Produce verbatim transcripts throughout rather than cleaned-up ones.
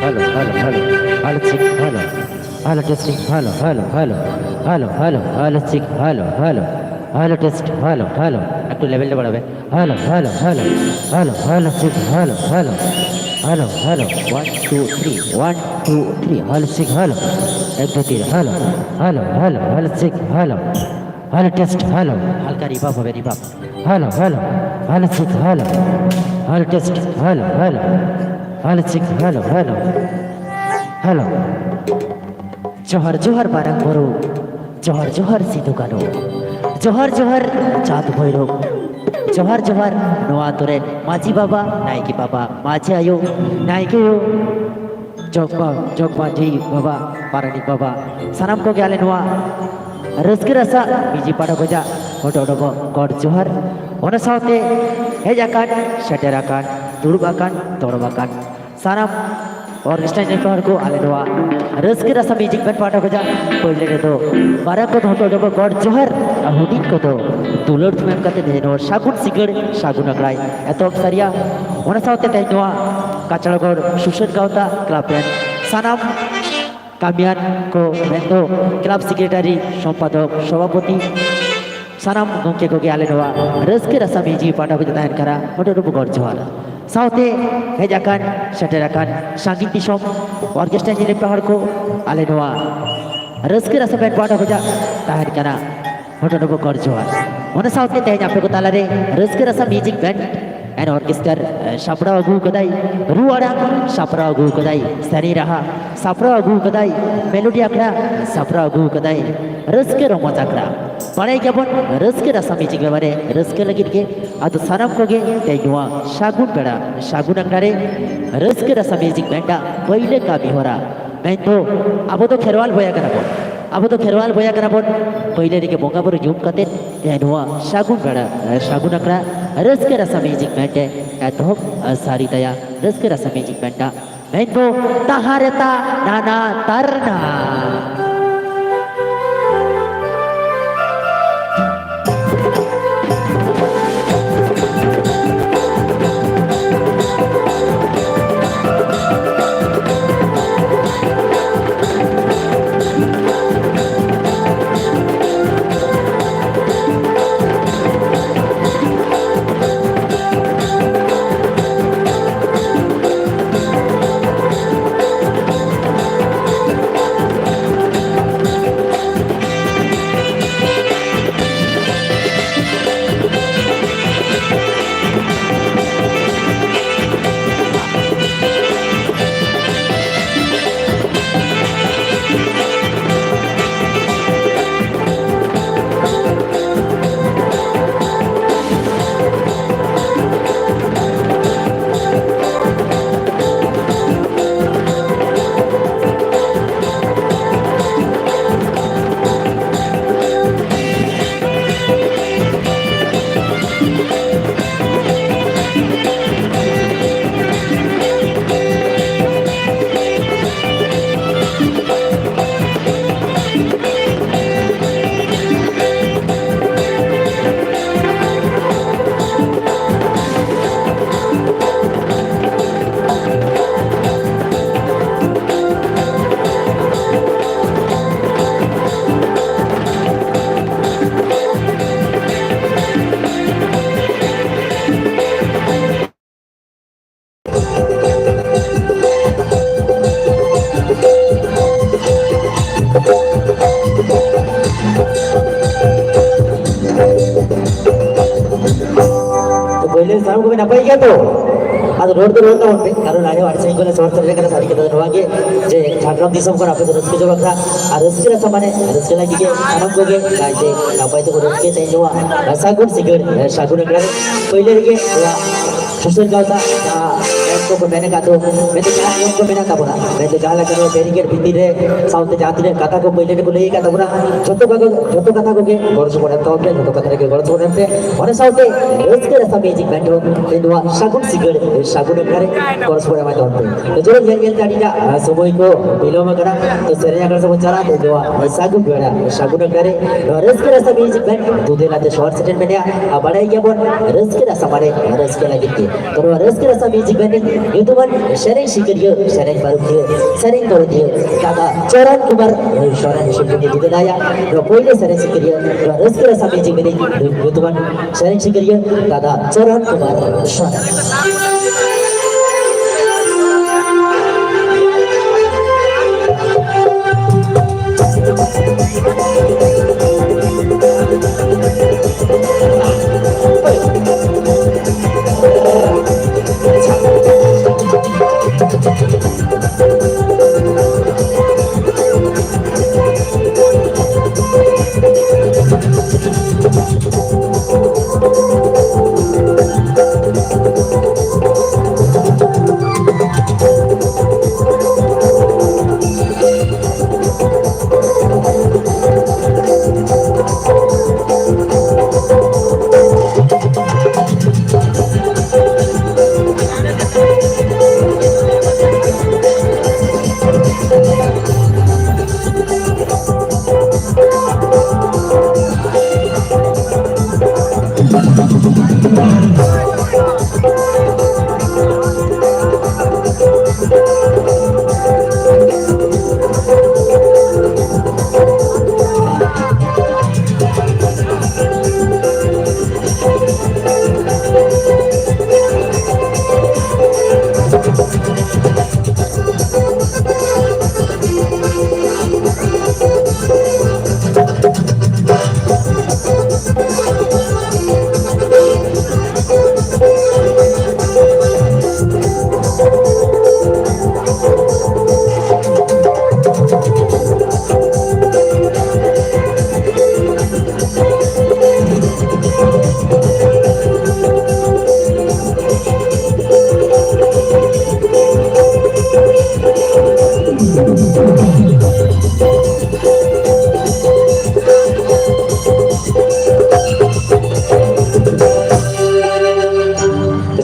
Hello, hello, hello, hello, check, hello, hello, testing, hello, hello, hello, hello, hello, hello, check, hello, hello, hello, test, hello, hello, একটু লেভেলটা বাড়াবে। Hello, hello, hello, hello, hello, check, hello, hello, hello, hello, one, two, three, one, two, three, hello, check, hello, এক, দুই, তিন, hello, hello, hello, hello, check, hello, hello, test, hello, হালকা reverb হবে, reverb. Hello, hello, hello, check, hello, hello, test, hello, hello, hello, check, hello, hello, hello. ᱡᱚᱦᱟᱨ, ᱡᱚᱦᱟᱨ, ᱢᱟᱨᱟᱝ ᱵᱩᱨᱩ᱾ ᱡᱚᱦᱟᱨ, ᱡᱚᱦᱟᱨ, ᱥᱤᱫᱩ ᱠᱟᱹᱱᱦᱩ᱾ ᱡᱚᱦᱟᱨ, ᱡᱚᱦᱟᱨ, ᱪᱟᱸᱫᱽ ᱵᱷᱳᱭᱨᱳᱵ᱾ ᱡᱚᱦᱟᱨ, ᱡᱚᱦᱟᱨ, ᱱᱚᱣᱟ ᱟᱛᱳ ᱨᱮ ᱢᱟᱹᱡᱷᱤ ᱵᱟᱵᱟ, ᱱᱟᱭᱠᱮ ᱵᱟᱵᱟ, ᱢᱟᱹᱡᱷᱤ ᱟᱭᱳ, ᱱᱟᱭᱠᱮ ᱟᱭᱳ, ᱡᱚᱜᱽ ᱢᱟ-, ᱡᱚᱜᱽ ᱢᱟᱹᱡᱷᱤ ᱵᱟᱵᱟ, ᱯᱟᱨᱟᱱᱤᱠ ᱵᱟᱵᱟ, ᱥᱟᱱᱟᱢ ᱠᱚᱜᱮ ᱟᱞᱮ ᱱᱚᱣᱟ ᱨᱟᱹᱥᱠᱟᱹ ᱨᱟᱥᱟ ᱢᱤᱡᱤ ᱯᱟᱲᱟ ᱜᱚᱡᱟ ᱦᱚᱰᱚ ᱦᱚᱰᱚ ᱜᱚᱰ ᱡᱚᱦᱟᱨ᱾ ᱚᱱᱟ ᱥᱟᱶᱛᱮ ᱦᱮᱡ ᱟᱠᱟᱱ, ᱥᱮᱴᱮᱨ ᱟᱠᱟᱱ, ᱫᱩᱲᱩᱵ ᱟᱠᱟᱱ, ᱫᱚᱲᱚᱢ ᱟᱠᱟᱱ ᱥᱟᱱᱟᱢ ᱚᱨᱠᱮᱥᱴᱨᱟ ᱧᱮᱞ ᱦᱚᱲ ᱠᱚ ᱟᱞᱮ ᱱᱚᱣᱟ ᱨᱟᱹᱥᱠᱟᱹ ᱨᱟᱥᱟ ᱢᱤᱭᱩᱡᱤᱠ ᱵᱮᱱᱰ ᱯᱟᱦᱴᱟ ᱠᱷᱚᱱᱟᱜ ᱯᱳᱭᱞᱳ ᱨᱮᱫᱚ ᱢᱟᱨᱟᱝ ᱠᱚ ᱫᱚᱦᱚ ᱦᱚᱴᱚ ᱠᱟᱵᱚ ᱜᱚᱰ ᱡᱚᱦᱟᱨ ᱟᱨ ᱦᱩᱰᱤᱧ ᱠᱚᱫᱚ ᱫᱩᱞᱟᱹᱲ ᱛᱷᱩᱢ ᱮᱢ ᱠᱟᱛᱮ ᱱᱚᱣᱟ ᱥᱟᱹᱜᱩᱱ ᱥᱤᱸᱜᱟᱹᱲ ᱥᱟᱹᱜᱩᱱ ᱟᱠᱷᱲᱟᱭ ᱮᱛᱚᱦᱚᱵ ᱥᱟᱹᱨᱤᱭᱟ᱾ ᱚᱱᱟ ᱥᱟᱶᱛᱮ ᱛᱮᱦᱮᱧ ᱱᱚᱣᱟ ᱠᱟᱪᱲᱟᱜᱚᱲ ᱥᱩᱥᱟᱹᱨ ᱜᱟᱶᱛᱟ ᱠᱞᱟᱵᱽ ᱨᱮᱱ ᱥᱟᱱᱟᱢ ᱠᱟᱹᱢᱤᱭᱟᱱ ᱠᱚ ᱢᱮᱱᱫᱚ ᱠᱞᱟᱵᱽ ᱥᱮᱠᱨᱮᱴᱟᱨᱤ, ᱥᱚᱢᱯᱟᱫᱚᱠ, ᱥᱚᱵᱷᱟᱯᱚᱛᱤ, ᱥᱟᱱᱟᱢ ᱜᱚᱢᱠᱮ ᱠᱚᱜᱮ ᱟᱞᱮ ᱱᱚᱣᱟ ᱨᱟᱹᱥᱠᱟᱹ ᱨᱟᱥᱟ ᱢᱤᱭᱩᱡᱤᱠ ᱯᱟᱦᱴᱟ ᱠᱷᱚᱱ ᱛᱟᱦᱮᱱ ᱠᱟᱱᱟ ᱦᱚᱰᱚ ᱦᱚᱰᱚ ᱜᱚᱰ ᱡᱚᱦᱟᱨ᱾ ᱥᱟᱶᱛᱮ ᱦᱮᱡ ᱟᱠᱟᱱ, ᱥᱮᱴᱮᱨ ᱟᱠᱟᱱ ᱥᱟᱺᱜᱤᱧ ᱫᱤᱥᱚᱢ ᱚᱨᱠᱮᱥᱴᱨᱟ ᱧᱮᱞᱮᱫ ᱯᱮ ᱦᱚᱲ ᱠᱚ ᱟᱞᱮ ᱱᱚᱣᱟ ᱨᱟᱹᱥᱠᱟᱹ ᱨᱟᱥᱟ ᱵᱮᱱᱰ ᱯᱟᱦᱴᱟ ᱠᱷᱚᱱ ᱛᱟᱦᱮᱱ ᱠᱟᱱᱟ ᱦᱚᱰᱚ ᱦᱚᱰᱚ ᱜᱚᱰ ᱡᱚᱦᱟᱨ᱾ ᱚᱱᱟ ᱥᱟᱶᱛᱮ ᱛᱮᱦᱮᱧ ᱟᱯᱮ ᱠᱚ ᱛᱟᱞᱟᱨᱮ ᱨᱟᱹᱥᱠᱟᱹ ᱨᱟᱥᱟ ᱢᱤᱭᱩᱡᱤᱠ ᱵᱮᱱᱰ ᱮᱱᱰ ᱚᱨᱠᱮᱥᱴᱟᱨ, ᱮ, ᱥᱟᱯᱲᱟᱣ ᱟᱹᱜᱩ ᱠᱟᱫᱟᱭ ᱨᱩ ᱟᱲᱟᱝ, ᱥᱟᱯᱲᱟᱣ ᱟᱹᱜᱩ ᱠᱟᱫᱟᱭ ᱥᱮᱨᱮᱧ ᱨᱟᱦᱟ, ᱥᱟᱯᱲᱟᱣ ᱟᱹᱜᱩ ᱠᱟᱫᱟᱭ ᱢᱮᱞᱳᱰᱤ ᱟᱠᱷᱲᱟ, ᱥᱟᱯᱲᱟᱣ ᱟᱹᱜᱩ ᱠᱟᱫᱟᱭ ᱨᱟᱹᱥᱠᱟᱹ ᱨᱚᱢᱚᱡᱽ ᱟᱠᱷᱲᱟ᱾ ᱵᱟᱲᱟᱭ ᱜᱮᱭᱟᱵᱚᱱ ᱨᱟᱹᱥᱠᱟᱹ ᱨᱟᱥᱟ ᱢᱤᱭᱩᱡᱤᱠ ᱵᱮᱱᱰ ᱨᱮ ᱨᱟᱹᱥᱠᱟᱹ ᱞᱟᱹᱜᱤᱫ ᱜᱮ᱾ ᱟᱫᱚ ᱥᱟᱱᱟᱢ ᱠᱚᱜᱮ ᱛᱮᱦᱮᱧ ᱱᱚᱣᱟ ᱥᱟᱹᱜᱩᱱ ᱵᱮᱲᱟ, ᱥᱟᱹᱜᱩᱱ ᱟᱠᱷᱲᱟ ᱨᱮ ᱨᱟᱹᱥᱠᱟᱹ ᱨᱟᱥᱟ ᱢᱤᱭᱩᱡᱤᱠ ᱵᱮᱱᱰ ᱟᱜ ᱯᱟᱹᱭᱞᱟᱹ ᱠᱟᱹᱢᱤ ᱦᱚᱨᱟ ᱢᱮᱱᱫᱚ ᱟᱵᱚ ᱫᱚ ᱠᱷᱮᱨᱣᱟᱞ ᱵᱚᱭᱦᱟ ᱠᱟᱱᱟ ᱵᱚᱱ᱾ ᱟᱵᱚ ᱫᱚ ᱠᱷᱮᱨᱣᱟᱞ ᱵᱚᱭᱦᱟ ᱠᱟᱱᱟ ᱵᱚᱱ᱾ ᱯᱟᱹᱭᱞᱟᱹ ᱨᱮᱜᱮ ᱵᱚᱸᱜᱟ ᱵᱩᱨᱩ ᱧᱩᱢ ᱠᱟᱛᱮ ᱛᱮᱦᱮᱧ ᱱᱚᱣᱟ ᱥᱟᱹᱜᱩᱱ ᱵᱮᱲᱟ, ᱥᱟᱹᱜᱩᱱ ᱟᱠᱷᱲᱟ ᱨᱟᱹᱥᱠᱟᱹ ᱨᱟᱥᱟ ᱢᱤᱭᱩᱡᱤᱠ ᱵᱮᱱᱰ ᱮ ᱮᱛᱚᱦᱚᱵ ᱥᱟᱹᱨᱤ ᱛᱟᱭᱟ᱾ ᱨᱟᱹᱥᱠᱟᱹ ᱨᱟᱥᱟ ᱢᱤᱭᱩᱡᱤᱠ ᱵᱮᱱᱰ ᱟᱜ ᱢᱮᱱᱫᱚ ᱛᱟᱦᱟᱨᱮᱛᱟ ᱱᱟᱱᱟ ᱛᱟᱨᱱᱟ᱾ ᱦᱚᱲ ᱫᱚ ᱨᱚᱲ ᱛᱟᱵᱚᱱ ᱯᱮ, ᱠᱟᱨᱚᱱ ᱟᱞᱮ ᱦᱚᱸ ᱟᱹᱰᱤ ᱥᱟᱺᱜᱤᱧ ᱠᱷᱚᱱ ᱞᱮ ᱥᱚᱦᱚᱨ ᱥᱮᱴᱮᱨ ᱠᱟᱱᱟ᱾ ᱥᱟᱹᱨᱤ ᱠᱟᱛᱷᱟ ᱫᱚ ᱱᱚᱣᱟ ᱜᱮ ᱡᱮ ᱡᱷᱟᱲᱜᱨᱟᱢ ᱫᱤᱥᱚᱢ ᱠᱷᱚᱱ ᱟᱯᱮ ᱫᱚ ᱨᱟᱹᱥᱠᱟᱹ ᱡᱚᱝ ᱵᱟᱠᱷᱨᱟ ᱟᱨ ᱨᱟᱹᱥᱠᱟᱹ ᱨᱟᱥᱟ ᱢᱟᱱᱮ ᱨᱟᱹᱥᱠᱟᱹ ᱞᱟᱹᱜᱤᱫ ᱜᱮ ᱥᱟᱱᱟᱢ ᱠᱚᱜᱮ ᱱᱟᱭᱛᱮ ᱱᱟᱯᱟᱭ ᱛᱮᱠᱚ ᱨᱟᱹᱥᱠᱟᱹᱭ ᱛᱮ ᱱᱚᱣᱟ ᱥᱟᱹᱜᱩᱱ ᱥᱤᱸᱜᱟᱹᱲ, ᱥᱟᱹᱜᱩᱱ ᱟᱠᱷᱲᱟ ᱨᱮ ᱯᱳᱭᱞᱳ ᱨᱮᱜᱮ ᱱᱚᱣᱟ ᱥᱩᱥᱟᱹᱨ ᱜᱟᱶᱛᱟ ᱡᱟᱦᱟᱸ ᱢᱮᱱ ᱠᱚᱠᱚ ᱢᱮᱱ ᱟᱠᱟᱫ ᱫᱚ, ᱢᱮᱱᱛᱮ ᱡᱟᱦᱟᱸ ᱱᱤᱭᱚᱢ ᱠᱚ ᱢᱮᱱᱟᱜ ᱛᱟᱵᱚᱱᱟ, ᱢᱮᱱᱛᱮ ᱡᱟᱦᱟᱸ ᱞᱮᱠᱟ ᱱᱚᱣᱟ ᱵᱮᱨᱤᱠᱮᱰ ᱵᱷᱤᱛᱤᱨ ᱨᱮ ᱥᱟᱶᱛᱮ ᱡᱟᱦᱟᱸ ᱛᱤᱱᱟᱹᱜ ᱠᱟᱛᱷᱟ ᱠᱚ ᱯᱳᱭᱞᱳ ᱨᱮᱠᱚ ᱞᱟᱹᱭ ᱟᱠᱟᱫ ᱛᱟᱵᱚᱱᱟ, ᱡᱷᱚᱛᱚ ᱠᱟᱛᱷᱟ, ᱡᱷᱚᱛᱚ ᱠᱟᱛᱷᱟ ᱠᱚᱜᱮ ᱜᱚᱲᱚ ᱥᱚᱯᱚᱦᱚᱫ ᱮᱢ ᱛᱟᱵᱚᱱ ᱯᱮ, ᱡᱷᱚᱛᱚ ᱠᱟᱛᱷᱟ ᱨᱮᱜᱮ ᱜᱚᱲᱚ ᱥᱚᱯᱚᱦᱚᱫ ᱮᱢ ᱯᱮ᱾ ᱚᱱᱟ ᱥᱟᱶᱛᱮ ᱨᱟᱹᱥᱠᱟᱹ ᱨᱟᱥᱟ ᱢᱤᱭᱩᱡᱤᱠ ᱵᱮᱱᱰ ᱦᱚᱸ ᱱᱚᱣᱟ ᱥᱟᱹᱜᱩᱱ ᱥᱤᱸᱜᱟᱹᱲ, ᱥᱟᱹᱜᱩᱱ ᱟᱠᱷᱲᱟ ᱨᱮ ᱜᱚᱲᱚ ᱥᱚᱯᱚᱦᱚᱫ ᱮᱢᱟᱭ ᱛᱟᱵᱚᱱ ᱯᱮ᱾ ᱛᱚ ᱪᱚᱞᱚ, ᱧᱮᱞ ᱧᱮᱞ ᱛᱮ ᱟᱹᱰᱤᱴᱟ, ᱟ, ᱥᱚᱢᱚᱭ ᱠᱚ ᱵᱤᱞᱚᱢ ᱟᱠᱟᱱᱟ᱾ ᱛᱚ ᱥᱮᱨᱮᱧ ᱟᱠᱷᱲᱟ ᱥᱮᱫ ᱵᱚᱱ ᱪᱟᱞᱟᱜᱼᱟ᱾ ᱛᱚ ᱱᱚᱣᱟ ᱥᱟᱹᱜᱩᱱ ᱵᱮᱲᱟ, ᱥᱟᱹᱜᱩᱱ ᱟᱠᱷᱲᱟ ᱨᱮ ᱱᱚᱣᱟ ᱨᱟᱹᱥᱠᱟᱹ ᱨᱟᱥᱟ ᱢᱤᱭᱩᱡᱤᱠ ᱵᱮᱱᱰ ᱫᱩᱫᱷᱮᱞᱟᱛᱮ ᱥᱚᱦᱚᱨ ᱥᱮᱴᱮᱨ ᱢᱮᱱᱟᱜᱼᱟ᱾ ᱟᱨ ᱵᱟᱲᱟᱭ ᱜᱮᱭᱟᱵᱚᱱ, ᱨᱟᱹᱥᱠᱟᱹ ᱨᱟᱥᱟ ᱢᱟᱱᱮ ᱨᱟᱹᱥᱠᱟᱹ ᱞᱟᱹᱜᱤᱫ ᱜᱮ᱾ ᱛᱚ ᱱᱚᱣᱟ ᱨᱟᱹᱥᱠᱟᱹ ᱨᱟᱥᱟ ᱢᱤᱭᱩᱡᱤᱠ ᱵᱮᱱᱰ ᱨᱤᱱ ᱧᱩᱛᱩᱢᱟᱱ ᱥᱮᱨᱮᱧ ᱥᱤᱠᱟᱹᱨᱤᱭᱟᱹ, ᱥᱮᱨᱮᱧ ᱯᱟᱹᱨᱩᱠᱷᱤᱭᱟᱹ, ᱥᱮᱨᱮᱧ ᱯᱟᱹᱨᱩᱠᱷᱤᱭᱟᱹ ᱫᱟᱫᱟ ᱪᱚᱨᱚᱱ ᱠᱩᱢᱟᱨ ᱥᱚᱨᱮᱱ ᱧᱩᱛᱩᱢ ᱛᱮ ᱫᱩᱫᱷᱮᱞᱟᱭᱟ᱾ ᱱᱚᱣᱟ ᱯᱳᱭᱞᱳ ᱥᱮᱨᱮᱧ ᱥᱤᱠᱟᱹᱨᱤᱭᱟᱹ, ᱱᱚᱣᱟ ᱨᱟᱹᱥᱠᱟᱹ ᱨᱟᱥᱟ ᱢᱤᱭᱩᱡᱤᱠ ᱵᱮᱱᱰ ᱨᱤᱱ ᱧᱩᱛᱩᱢᱟᱱ ᱥᱮᱨᱮᱧ ᱥᱤᱠᱟᱹᱨᱤᱭᱟᱹ ᱫᱟᱫᱟ ᱪᱚᱨᱚᱱ ᱠᱩᱢᱟᱨ ᱥᱚᱨᱮᱱ᱾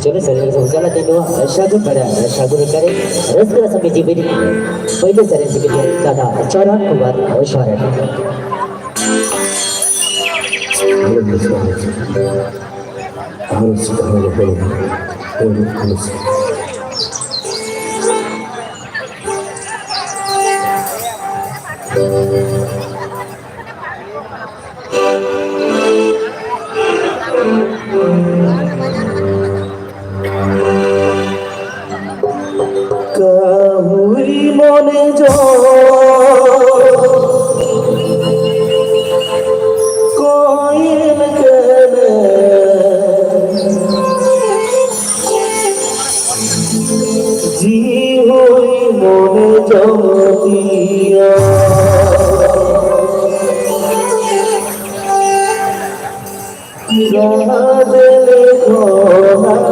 ᱪᱚᱞᱚ ᱥᱮᱨᱮᱧ ᱨᱮ ᱪᱟᱞᱟᱜ ᱛᱮ ᱱᱚᱣᱟ ᱥᱟᱹᱜᱩᱱ ᱵᱮᱲᱟ, ᱥᱟᱹᱜᱩᱱ ᱚᱠᱟᱨᱮ ᱨᱟᱹᱥᱠᱟᱹ ᱨᱟᱥᱟ ᱵᱤᱡᱤ ᱵᱤᱡᱤ ᱯᱳᱭᱞᱳ ᱥᱮᱨᱮᱧ ᱡᱤᱵᱤ ᱫᱟᱫᱟ ᱪᱚᱨᱚᱱ ᱠᱩᱢᱟᱨ ᱥᱚᱨᱮᱱ᱾ ᱠᱟᱹᱦᱩᱭ ᱢᱚᱱᱮ ᱡᱚᱝ ᱠᱚᱭᱮᱞ ᱠᱟᱱᱟ᱾ ᱡᱤᱣᱤ ᱦᱩᱭ ᱢᱚᱱᱮ ᱡᱚᱝ ᱛᱤᱧᱟ᱾ ᱜᱟᱰᱮᱞ ᱠᱷᱚᱱᱟᱜ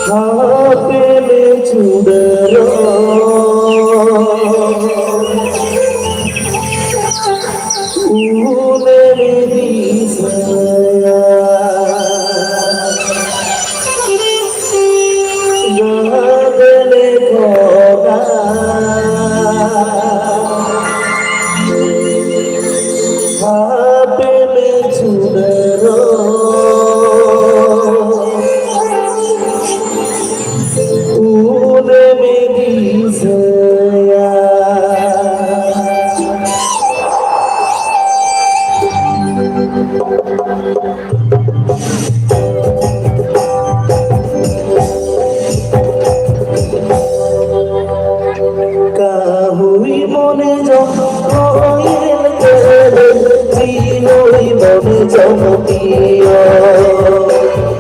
ᱦᱟᱯᱮ ᱢᱮ ᱪᱩᱰᱟᱹᱨᱚᱜ᱾ ᱩᱱᱮᱢ ᱫᱤᱥᱟᱹᱭᱟ᱾ ᱜᱟᱰᱮᱞ ᱠᱷᱚᱱᱟᱜ ᱦᱟᱯᱮ ᱢᱮ ᱪᱩᱰᱟᱹᱨᱚᱜ᱾ ᱩᱱᱮᱢ ᱫᱤᱥᱟᱹᱭᱟ᱾ ᱠᱟᱹᱦᱩᱭ ᱢᱚᱱᱮ ᱡᱚᱝ ᱠᱚᱭᱮᱞ ᱠᱟᱹᱱᱟᱹᱧ, ᱡᱤᱣᱤ ᱢᱚᱱᱮ ᱡᱚᱝ ᱯᱤᱭᱳ᱾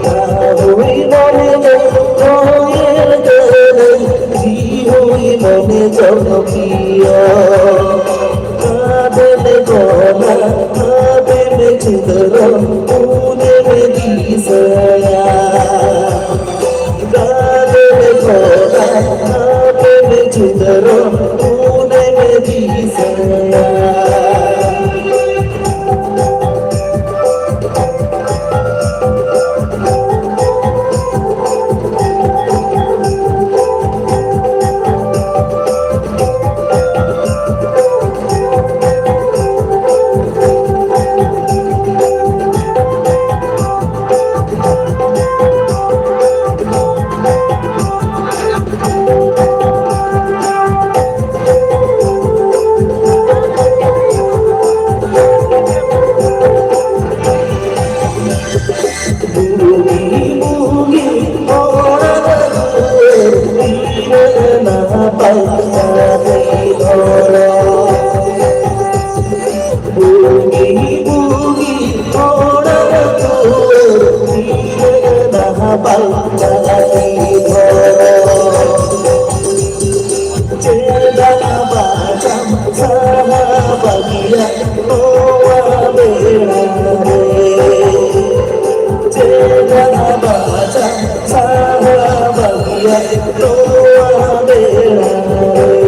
ᱠᱟᱹᱦᱩᱭ ᱢᱚᱱᱮ ᱡᱚᱝ ᱠᱚᱭᱮᱞ ᱠᱟᱹᱱᱟᱹᱧ, ᱡᱤᱣᱤ ᱢᱚᱱᱮ ᱡᱚᱝ ᱯᱤᱭᱳ᱾ ᱟᱫᱮᱢ ᱜᱚᱞᱟ, ᱟᱫᱮᱢ ᱪᱤᱛᱟᱹᱨᱚᱜ, ᱩᱱᱮᱢ ᱫᱤᱥᱟᱹᱭᱟ᱾ ᱪᱮᱫᱟᱜ ᱵᱟᱪᱟᱢ ᱥᱟᱦᱟ ᱵᱟᱹᱜᱤᱭᱟ ᱱᱚᱣᱟ ᱵᱮᱲᱟ ᱨᱮ? ᱪᱮᱫᱟᱜ ᱵᱟᱪᱟᱢ ᱥᱟᱦᱟ ᱵᱟᱹᱜᱤᱭᱟ ᱱᱚᱣᱟ ᱵᱮᱲᱟ ᱨᱮ?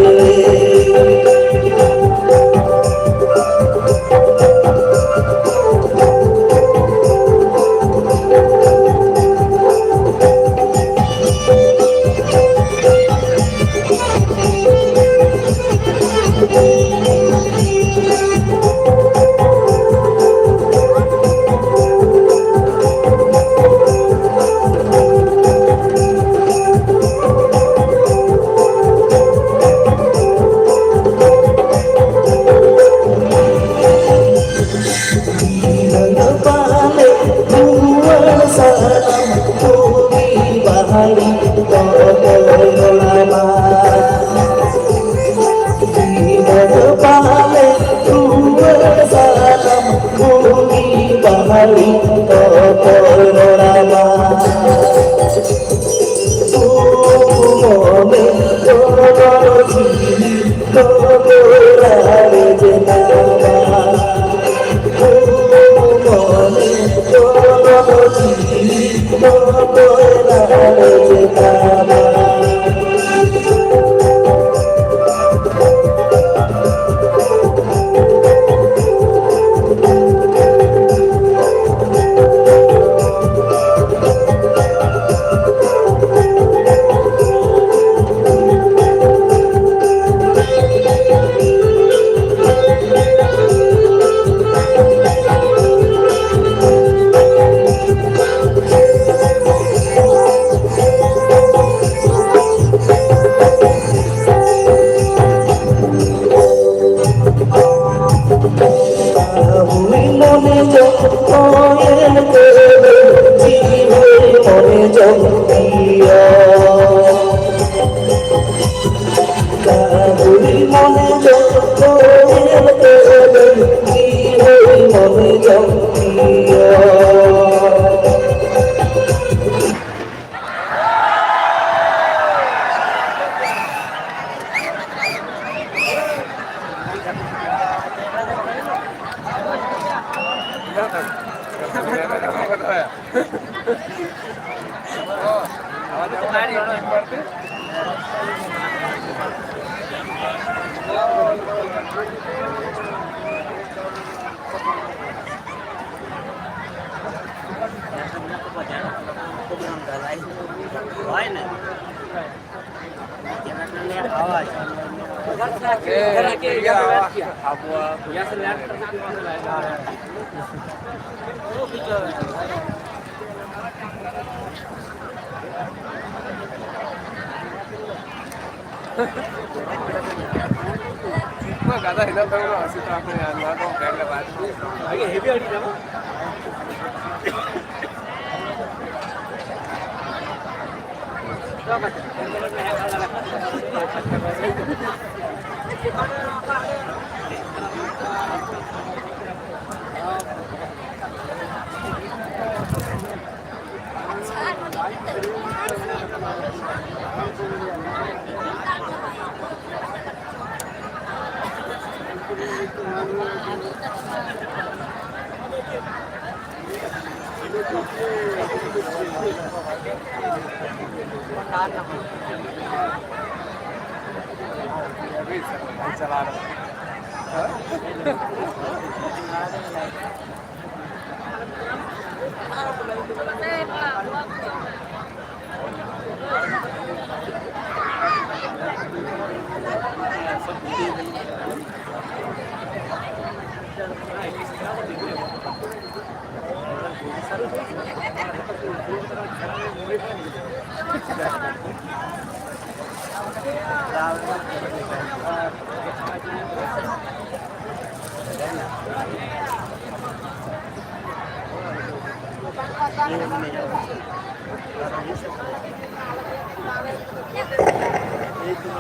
ᱜᱟᱫᱟ ᱦᱤᱱᱟᱹ ᱛᱟᱵᱚᱱᱟ, ᱟᱥᱤ ᱴᱟᱠᱟ ᱠᱚ ᱧᱟᱢ, ᱱᱚᱣᱟ ᱫᱚ ᱵᱮᱜᱽ ᱨᱮ ᱵᱟᱭ ᱛᱟᱦᱮᱸ᱾ ᱵᱷᱟᱜᱮ ᱦᱮᱵᱤ ᱟᱹᱰᱤ ᱫᱟᱢᱟ᱾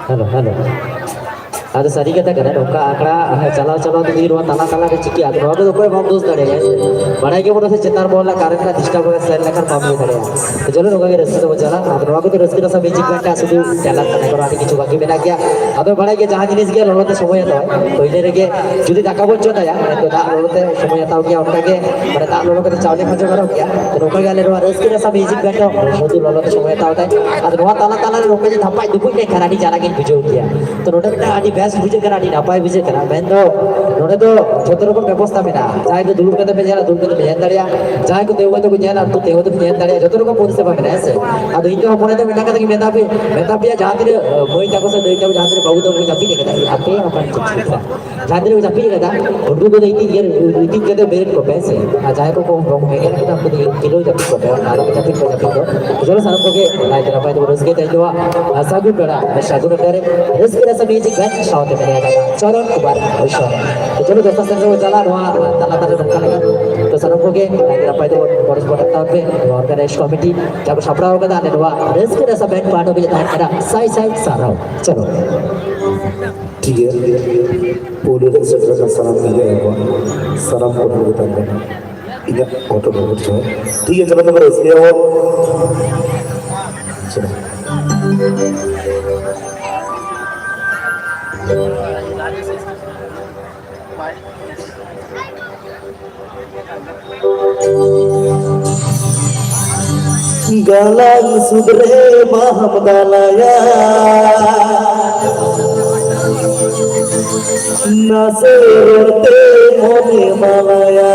Hello, hello. ᱟᱫᱚ ᱥᱟᱹᱨᱤ ᱠᱟᱛᱷᱟ ᱠᱟᱱᱟ, ᱱᱚᱝᱠᱟ ᱟᱠᱷᱲᱟ ᱪᱟᱞᱟᱣ ᱪᱟᱞᱟᱣ ᱛᱮ ᱡᱩᱫᱤ ᱱᱚᱣᱟ ᱛᱟᱞᱟ ᱛᱟᱞᱟ ᱨᱮ ᱪᱤᱠᱟᱹᱜᱼᱟ, ᱟᱫᱚ ᱱᱚᱣᱟ ᱠᱚᱫᱚ ᱚᱠᱚᱭ ᱵᱟᱢ ᱫᱳᱥ ᱫᱟᱲᱮᱭᱟᱜᱼᱟ, ᱦᱮᱸ ᱥᱮ? ᱵᱟᱲᱟᱭ ᱜᱮ ᱵᱚᱱ ᱥᱮ ᱪᱮᱛᱟᱱ ᱵᱚᱦᱚᱞ ᱨᱮ ᱠᱟᱨᱮᱱᱴ ᱨᱮᱱᱟᱜ ᱰᱤᱥᱴᱟᱨᱵ ᱥᱮᱱ ᱞᱮᱠᱷᱟᱱ ᱵᱟᱢ ᱤᱭᱟᱹ ᱫᱟᱲᱮᱭᱟᱜᱼᱟ᱾ ᱛᱚ ᱪᱚᱞᱚ, ᱱᱚᱝᱠᱟ ᱜᱮ ᱨᱟᱹᱥᱠᱟᱹ ᱛᱮᱵᱚᱱ ᱪᱟᱞᱟᱜᱼᱟ᱾ ᱟᱫᱚ ᱱᱚᱣᱟ ᱠᱚᱫᱚ ᱨᱟᱹᱥᱠᱟᱹ ᱨᱟᱥᱟ ᱢᱤᱭᱩᱡᱤᱠ ᱵᱮᱱᱰ ᱴᱟᱜ ᱥᱩᱫᱷᱩ ᱪᱟᱞᱟᱜ ᱠᱟᱱᱟ, ᱠᱟᱨᱚᱱ ᱟᱹᱰᱤ ᱠᱤᱪᱷᱩ ᱵᱟᱹᱠᱤ ᱢᱮᱱᱟᱜ ᱜᱮᱭᱟ᱾ ᱟᱫᱚ ᱵᱟᱲᱟᱭ ᱜᱮ, ᱡᱟᱦᱟᱸ ᱡᱤᱱᱤᱥ ᱜᱮ ᱞᱚᱞᱚ ᱛᱮ ᱥᱚᱢᱚᱭ ᱦᱟᱛᱟᱣᱟᱭ, ᱯᱳᱭᱞᱳ ᱨᱮᱜᱮ ᱡᱩᱫᱤ ᱫᱟᱠᱟ ᱵᱚᱱ ᱪᱚᱸᱫᱟᱭᱟ, ᱮᱱᱠᱷᱟᱱ ᱫᱟᱜ ᱞᱚᱞᱚ ᱛᱮ ᱥᱚᱢᱚᱭ ᱦᱟᱛᱟᱣ ᱜᱮᱭᱟ, ᱚᱱᱠᱟ ᱜᱮ ᱢᱟᱱᱮ ᱫᱟᱜ ᱞᱚᱞᱚ ᱠᱟᱛᱮ ᱪᱟᱣᱞᱮ ᱠᱷᱟᱸᱡᱚ ᱜᱟᱱᱚᱜ ᱜᱮᱭᱟ᱾ ᱛᱚ ᱱᱚᱝᱠᱟ ᱜᱮ ᱟᱞᱮ ᱱᱚᱣᱟ ᱨᱟᱹᱥᱠᱟᱹ ᱨᱟᱥᱟ ᱢᱤᱭᱩᱡᱤᱠ ᱵᱮᱱᱰ ᱦᱚᱸ ᱥᱩᱫᱷᱩ ᱞᱚᱞᱚ ᱛᱮ ᱥᱚᱢᱚᱭ ᱦᱟᱛᱟᱣ ᱫᱟᱭ᱾ ᱟᱫᱚ ᱱᱚᱣᱟ ᱛᱟᱞᱟ ᱛᱟᱞᱟ ᱨᱮ ᱱᱚᱝᱠᱟ ᱡᱩᱫᱤ ᱫᱷᱟᱯᱟᱜ ᱫᱩᱯᱩᱡ ᱞᱮᱱᱠᱷᱟᱱ ᱟᱹᱰᱤ ᱡᱟᱞᱟ ᱜᱤᱧ ᱵᱩᱡᱷᱟᱹᱣ ᱜᱮᱭᱟ᱾ ᱛᱚ ᱱᱚᱰᱮ ᱢᱤᱫᱴᱟᱝ ᱟᱹᱰᱤ ᱵᱮᱥ ᱵᱩᱡᱷᱟᱹᱜ ᱠᱟᱱᱟ, ᱟᱹᱰᱤ ᱱᱟᱯᱟᱭ ᱵᱩᱡᱷᱟᱹᱜ ᱠᱟᱱᱟ᱾ ᱢᱮᱱᱫᱚ ᱱᱚᱰᱮ ᱫᱚ ᱡᱷᱚᱛᱚ ᱨᱚᱠᱚᱢ ᱵᱮᱵᱚᱥᱛᱟ ᱢᱮᱱᱟᱜᱼᱟ᱾ ᱡᱟᱦᱟᱸᱭ ᱠᱚ ᱫᱩᱲᱩᱵ ᱠᱟᱛᱮ ᱯᱮ ᱧᱮᱞᱟ, ᱫᱩᱲᱩᱵ ᱠᱟᱛᱮ ᱯᱮ ᱧᱮᱞ ᱫᱟᱲᱮᱭᱟᱜᱼᱟ᱾ ᱡᱟᱦᱟᱸᱭ ᱠᱚ ᱛᱤᱸᱜᱩ ᱠᱟᱛᱮ ᱠᱚ ᱧᱮᱞᱟ, ᱩᱱᱠᱩ ᱛᱤᱸᱜᱩ ᱠᱟᱛᱮ ᱯᱮ ᱧᱮᱞ ᱫᱟᱲᱮᱭᱟᱜᱼᱟ᱾ ᱡᱷᱚᱛᱚ ᱨᱚᱠᱚᱢ ᱯᱚᱨᱤᱥᱮᱵᱟ ᱢᱮᱱᱟᱜᱼᱟ, ᱦᱮᱸ ᱥᱮ? ᱟᱫᱚ ᱤᱧ ᱫᱚ ᱦᱚᱯᱚᱱ ᱫᱚ ᱢᱤᱫᱴᱟᱝ ᱠᱟᱛᱷᱟ ᱜᱤᱧ ᱢᱮᱛᱟ ᱯᱮ, ᱢᱮᱛᱟ ᱯᱮᱭᱟ, ᱡᱟᱦᱟᱸ ᱛᱤᱱᱟᱹᱜ ᱟᱹ, ᱢᱟᱹᱭ ᱛᱟᱠᱚ ᱥᱮ ᱫᱟᱹᱭ ᱛᱟᱠᱚ ᱡᱟᱦᱟᱸ ᱛᱤᱱᱟᱹᱜ ᱵᱟᱹᱵᱩ ᱛᱟᱠᱚ ᱠᱚ ᱡᱟᱹᱯᱤᱫ ᱟᱠᱟᱫᱟ, ᱟᱯᱮ ᱦᱚᱸ ᱚᱱᱠᱟ ᱡᱟᱦᱟᱸ ᱛᱤᱱᱟᱹᱜ ᱠᱚ ᱡᱟᱹᱯᱤᱫ ᱟᱠᱟᱫᱟ, ᱩᱱᱠᱩ ᱠᱚᱫᱚ ᱤᱧ ᱜᱮ ᱜᱤᱛᱤᱡ ᱠᱟᱛᱮ ᱵᱮᱨᱮᱫ ᱠᱚᱯᱮ, ᱦᱮᱸ ᱥᱮ? ᱟᱨ ᱡᱟᱦᱟᱸᱭ ᱠᱚᱠᱚ ᱵᱮᱸᱜᱮᱫ ᱠᱟᱫᱟ, ᱩᱱᱠᱩ ᱫᱚ ᱠᱤᱞᱳ ᱡᱟᱹᱯᱤᱫ ᱠᱚᱯᱮ, ᱟᱨ ᱡᱟᱹᱯᱤᱫ ᱠᱚ ᱡᱟᱹᱯᱤᱫ ᱫᱚ᱾ ᱪᱚᱞᱚ, ᱥᱟᱱᱟᱢ ᱠᱚᱜᱮ ᱱᱟᱭᱛᱮ ᱱᱟᱯᱟᱭ ᱛᱮᱵᱚᱱ ᱨᱟᱹᱥᱠᱟᱹᱭ ᱛᱮ ᱱᱚᱣᱟ ᱥᱟᱹᱜᱩᱱ ᱵᱮᱲᱟ, ᱥᱟᱹᱜᱩᱱ ᱚᱠᱛᱚ ᱨᱮ ᱨᱟᱹᱥᱠᱟᱹ ᱨᱟᱥᱟ ᱢᱤᱭᱩᱡᱤᱠ ᱵᱮᱱᱰ ᱥᱟᱶᱛᱮ ᱢᱮᱱᱟᱭᱟ ᱫᱟᱫᱟ ᱪᱚᱨᱚᱱ ᱠᱩᱢᱟᱨ ᱵᱚᱭᱥᱟᱠ᱾ ᱛᱚ ᱪᱚᱞᱚ, ᱫᱚᱥᱟᱨ ᱥᱮᱫ ᱨᱮᱵᱚᱱ ᱪᱟᱞᱟᱜᱼᱟ᱾ ᱱᱚᱣᱟ ᱛᱟᱞᱟ ᱛᱟᱞᱟ ᱱᱚᱝᱠᱟ ᱞᱮᱠᱟ᱾ ᱛᱚ ᱥᱟᱱᱟᱢ ᱠᱚᱜᱮ ᱱᱟᱭᱛᱮ ᱱᱟᱯᱟᱭ ᱛᱮᱵᱚᱱ ᱜᱚᱲᱚ ᱥᱚᱯᱚᱦᱚᱫ ᱦᱟᱛᱟᱣ ᱯᱮ᱾ ᱱᱚᱣᱟ ᱚᱨᱜᱟᱱᱟᱭᱤᱡᱽ ᱠᱚᱢᱤᱴᱤ ᱡᱟᱦᱟᱸ ᱠᱚ ᱥᱟᱯᱲᱟᱣ ᱠᱟᱫᱟ, ᱟᱞᱮ ᱱᱚᱣᱟ ᱨᱟᱹᱥᱠᱟᱹ ᱨᱟᱥᱟ ᱵᱮᱱᱰ ᱯᱟᱦᱴᱟ ᱠᱷᱚᱱ ᱛᱟᱦᱮᱱ ᱠᱟᱱᱟ ᱥᱟᱭ ᱥᱟᱭ ᱥᱟᱨᱦᱟᱣ᱾ ᱪᱚᱞᱚ᱾ ᱴᱷᱤᱠ ᱜᱮᱭᱟ, ᱯᱳᱭᱞᱳ ᱨᱮ ᱥᱮᱴᱮᱨ ᱟᱠᱟᱱ ᱥᱟᱱᱟᱢ ᱢᱤᱰᱤᱭᱟ ᱠᱚ, ᱥᱟᱱᱟᱢ ᱠᱚᱴᱷᱮᱱ ᱜᱮ ᱛᱟᱦᱮᱱ ᱠᱟᱱᱟ ᱤᱧᱟᱹᱜ ᱯᱷᱳᱴᱳ ᱰᱟᱣᱩᱱᱞᱳᱰ ᱥᱚᱢᱚᱭ᱾ ᱴᱷᱤᱠ ᱜᱮᱭᱟ, ᱪᱚᱞᱚ ᱛᱚᱵᱮ ᱨᱟᱹᱥᱠᱟᱹᱭᱟᱵᱚᱱ᱾ ᱪᱚᱞᱚ᱾ ᱜᱟᱞᱟᱝ ᱥᱩᱫᱽ ᱨᱮ ᱵᱟᱦᱟᱢ ᱜᱟᱞᱟᱭᱟ, ᱱᱟᱥᱮ ᱨᱚᱲ ᱛᱮ ᱢᱚᱱᱮ ᱢᱟᱞᱟᱭᱟ᱾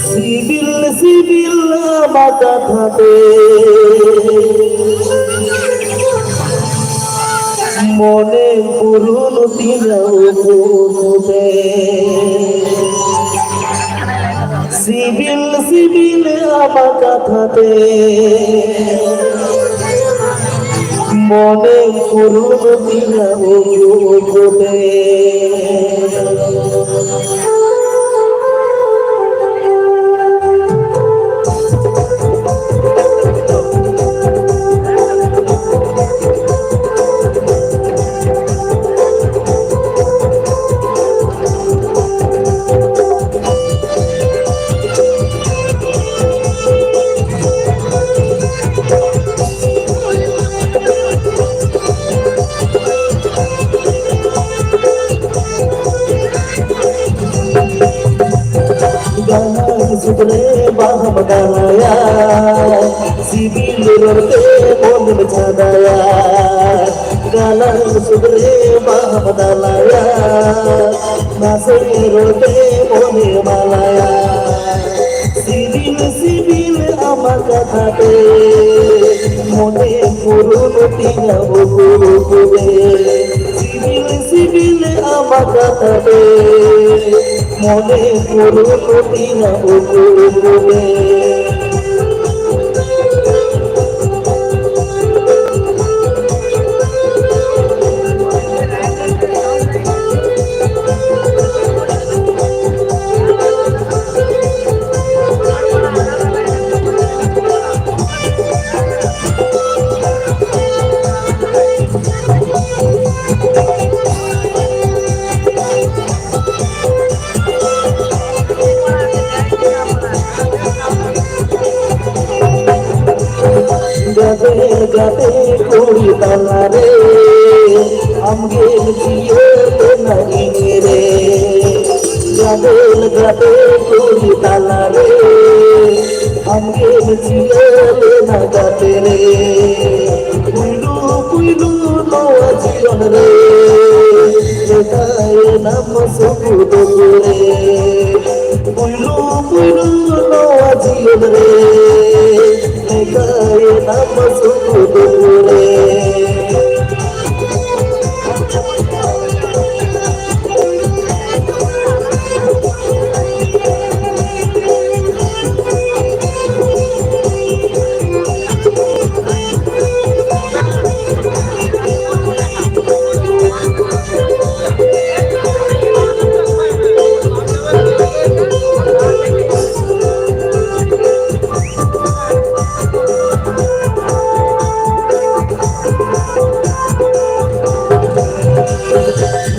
ᱥᱤᱵᱤᱞ ᱥᱤᱵᱤᱞ ᱟᱢᱟᱜ ᱠᱟᱛᱷᱟ ᱛᱮ ᱢᱚᱱᱮ ᱯᱩᱨᱩᱱ ᱛᱤᱧᱟ ᱩᱠᱩ ᱩᱠᱩ ᱛᱮ᱾ ᱥᱤᱵᱤᱞ ᱥᱤᱵᱤᱞ ᱟᱢᱟᱜ ᱠᱟᱛᱷᱟ ᱛᱮ ᱢᱚᱱᱮ ᱯᱩᱨᱩᱱ ᱛᱤᱧᱟ ᱩᱠᱩ ᱩᱠᱩ ᱛᱮ᱾ ᱵᱟᱦᱟᱢ ᱫᱟᱞᱟᱭᱟ, ᱥᱤᱵᱤᱞ ᱨᱚᱲ ᱛᱮ ᱢᱚᱱᱮᱢ ᱪᱷᱟᱫᱟᱭᱟ᱾ ᱜᱟᱞᱟᱝ ᱥᱩᱫᱽ ᱨᱮ ᱵᱟᱦᱟᱢ ᱫᱟᱞᱟᱭᱟ, ᱱᱟᱥᱮ ᱨᱚᱲ ᱛᱮ ᱢᱚᱱᱮ ᱢᱟᱞᱟᱭᱟ᱾ ᱥᱤᱵᱤᱞ ᱥᱤᱵᱤᱞ ᱟᱢᱟᱜ ᱠᱟᱛᱷᱟ ᱛᱮ ᱢᱚᱱᱮ ᱯᱩᱨᱩᱱ ᱛᱤᱧᱟ ᱩᱠᱩ ᱩᱠᱩ ᱛᱮ᱾ ᱥᱤᱵᱤᱞ ᱥᱤᱵᱤᱞ ᱟᱢᱟᱜ ᱠᱟᱛᱷᱟ ᱛᱮ ᱢᱚᱱᱮ ᱯᱩᱨᱩᱱ ᱛᱤᱧᱟ ᱩᱠᱩ ᱩᱠᱩ ᱛᱮ᱾ ᱜᱟᱛᱮ ᱜᱟᱛᱮ ᱠᱩᱲᱤ ᱛᱟᱞᱟᱨᱮ ᱟᱢᱜᱮᱢ ᱡᱤᱭᱟᱹᱲ ᱮᱱᱟ ᱤᱧ ᱨᱮ᱾ ᱜᱟᱫᱮᱞ ᱜᱟᱫᱮᱞ ᱠᱩᱲᱤ ᱛᱟᱞᱟᱨᱮ ᱟᱢᱜᱮᱢ ᱡᱤᱭᱟᱹᱲ ᱮᱱᱟ ᱜᱟᱛᱮ ᱨᱮ᱾ ᱯᱩᱭᱞᱩ ᱯᱩᱭᱞᱩ ᱱᱚᱣᱟ ᱡᱤᱭᱚᱱ ᱨᱮ ᱢᱮᱛᱟᱭᱮᱱᱟᱢ ᱥᱩᱠ ᱫᱩᱠ ᱨᱮ᱾ ᱯᱩᱭᱞᱩ ᱯᱩᱭᱞᱩ ᱱᱚᱣᱟ ᱡᱤᱭᱚᱱ ᱨᱮ ᱢᱮᱛᱟᱭᱮᱱᱟᱢ ᱥᱩᱠ ᱫᱩᱠ ᱨᱮ᱾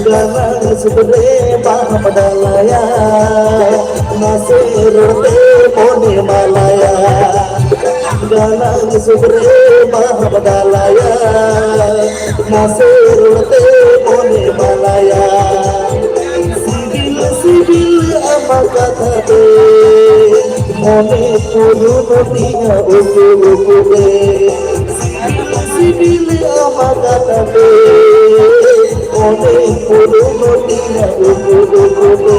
ᱜᱟᱞᱟᱝ ᱥᱩᱫᱽ ᱨᱮ ᱵᱟᱦᱟᱢ ᱫᱟᱞᱟᱭᱟ, ᱱᱟᱥᱮ ᱨᱚᱲ ᱛᱮ ᱢᱚᱱᱮ ᱢᱟᱞᱟᱭᱟ᱾ ᱜᱟᱞᱟᱝ ᱥᱩᱫᱽ ᱨᱮ ᱵᱟᱦᱟᱢ ᱫᱟᱞᱟᱭᱟ, ᱱᱟᱥᱮ ᱨᱚᱲ ᱛᱮ ᱢᱚᱱᱮ ᱢᱟᱞᱟᱭᱟ᱾ ᱥᱤᱵᱤᱞ ᱥᱤᱵᱤᱞ ᱟᱢᱟᱜ ᱠᱟᱛᱷᱟ ᱛᱮ ᱢᱚᱱᱮ ᱯᱩᱨᱩᱱ ᱛᱤᱧᱟ ᱩᱠᱩ ᱩᱠᱩ ᱛᱮ, ᱥᱤᱵᱤᱞ ᱟᱢᱟᱜ ᱠᱟᱛᱷᱟ ᱛᱮ, ᱢᱚᱱᱮ ᱯᱩᱨᱩᱱ ᱛᱤᱧᱟ ᱩᱠᱩ ᱩᱠᱩ ᱛᱮ᱾